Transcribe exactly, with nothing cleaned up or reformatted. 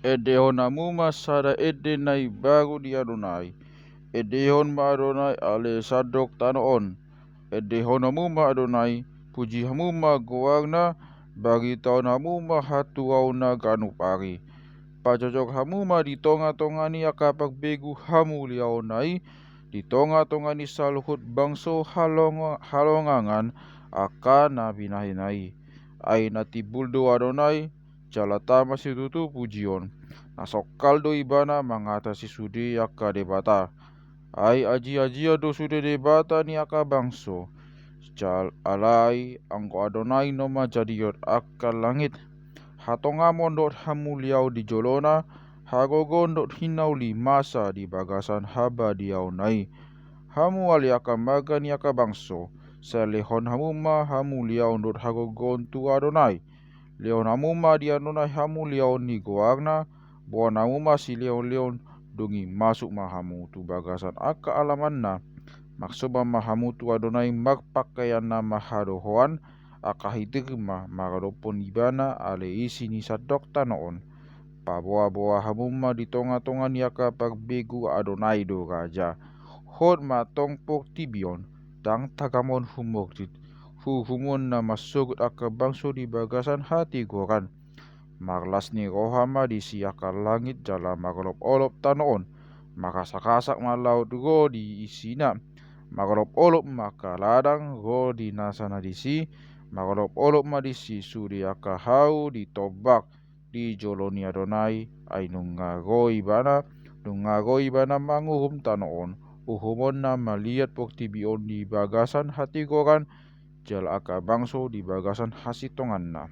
Endehon hamu ma sada ende na imbaru di Adonai. Endehon ma Adonai ale sandok tano on. Endehon hamu ma Adonai, puji hamu ma goarna, baritaon hamu ma hatuaonna ganup ari. Pajojok hamu ma di tonga-tonga ni angka parbegu hamuliaonna i, di tonga-tonga ni saluhut bangso halonga-, halongangan angka na binahenna i. Ai na timbul do Adonai, jala tama situtu pujion. Na songkal do ibana mangatasi sude angka debata. Ai aji-ajian do sude debata ni angka bangso. Jal-, alai anggo Adonai na manjadion angka langit. Hatongamon dohot hamuliaon di jolona, hagogoon dohot hinauli masa di bagasan habadiaonna i. Hamu ale angka marga ni angka bangso, sai lehon hamu ma hamuliaon dohot hagogoon tu Adonai. Lehon hamu ma di Adonai hamuliaon ni goarna, boan hamu ma silehon-lehon, dung i masuk ma hamu tu bagasan angka alamanna. Marsomba ma hamu tu Adonai marpangkean na marhadohoan, angka hitir ma maradophon ibana ale isi ni sandok tano on. Paboa-boa hamu ma di tonga-tonga ni angka parbegu, Adonai do raja. Hot ma tong portibi on, ndang tagamon humordit. Huhumon na mansogot angka bangso di bagasan hatigoran. Marlas ni roha ma disi angka langit jala marolop-olop tano on. Marrasak-rasak ma laut ro di isina. Marolop-olop ma angka ladang ro di nasa na disi. Marolop-olop ma disi sude angka hau di tombak di jolo ni Adonai, ai nunga ro ibana, nunga ro ibana manguhum tano on. Uhumon na maliat portibi on di bagasan hatigoran, jala angka bangso di bagasan hasintonganna.